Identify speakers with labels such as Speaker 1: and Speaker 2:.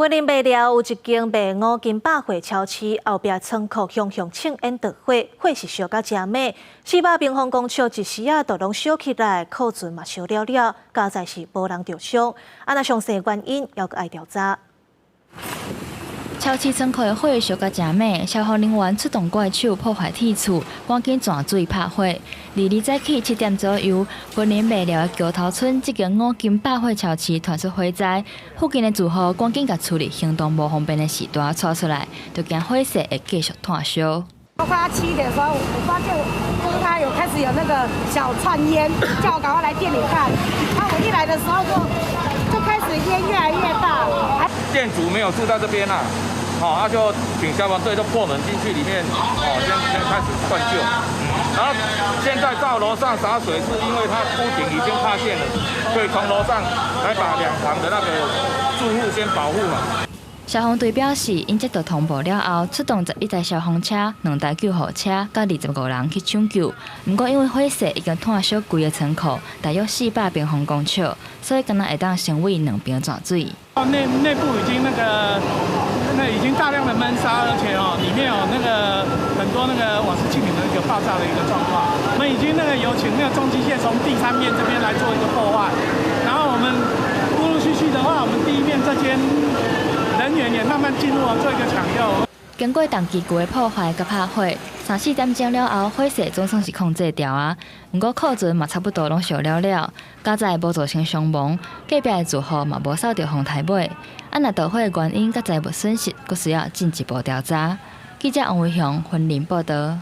Speaker 1: 雲林麥寮有一間賣五金百貨超市，後壁倉庫雄雄衝煙著火，火勢燒甲誠猛，400平方公尺一時仔都攏燒起來，庫存嘛燒了了，佳哉是無人著傷。啊，若詳細原因猶閣愛調查。
Speaker 2: 超市倉庫的火燒甲誠猛，消防人員出動怪手破壞鐵厝，趕緊鑽水拍火。22早起7點左右，雲林麥寮的橋頭村這間五金百貨超市傳出火災，附近的住戶趕緊共處理行動無方便的序大帶出來，就驚火勢會繼續湠燒。
Speaker 3: 快要7點的時候，我發現就是它有開始有那個小串煙，叫我趕快來店裡看。那我一來的時候就開始煙越來越大。
Speaker 4: 店主沒有住在這邊啦。好，那就請消防隊都破門進去裡面，哦，先開始灌救。然後現在到樓上灑水，是因為它屋頂已經塌陷了，所以從樓上來把兩旁的那個住戶先保護嘛。
Speaker 2: 消防隊表示，𪜶接到通報了後，出動11台消防車、兩台救護車，佮25人去搶救。毋過因為火勢已經湠燒規個倉庫，大約400平方公尺，所以干焦會當先為兩邊鑽水。
Speaker 5: 內部已經那個，那已經大量的悶燒，而且哦，裡面有那個很多那個瓦斯氣體的一個爆炸的一個狀況。我們已經那個有請那個重機械從第三面這邊來做一個破壞，然後我們陸陸續續的話，我們第一面這間人員也慢慢進入做一個搶救。
Speaker 2: 經過重機具的破壞佮拍火，三四點鐘了後，火勢總算是控制牢啊。毋過庫存嘛差不多攏燒了了，佳哉無造成傷亡，隔壁的住戶嘛無受著風颱尾。啊，若著火的原因佮財物損失，閣需要進一步調查。記者王維雄雲林報導。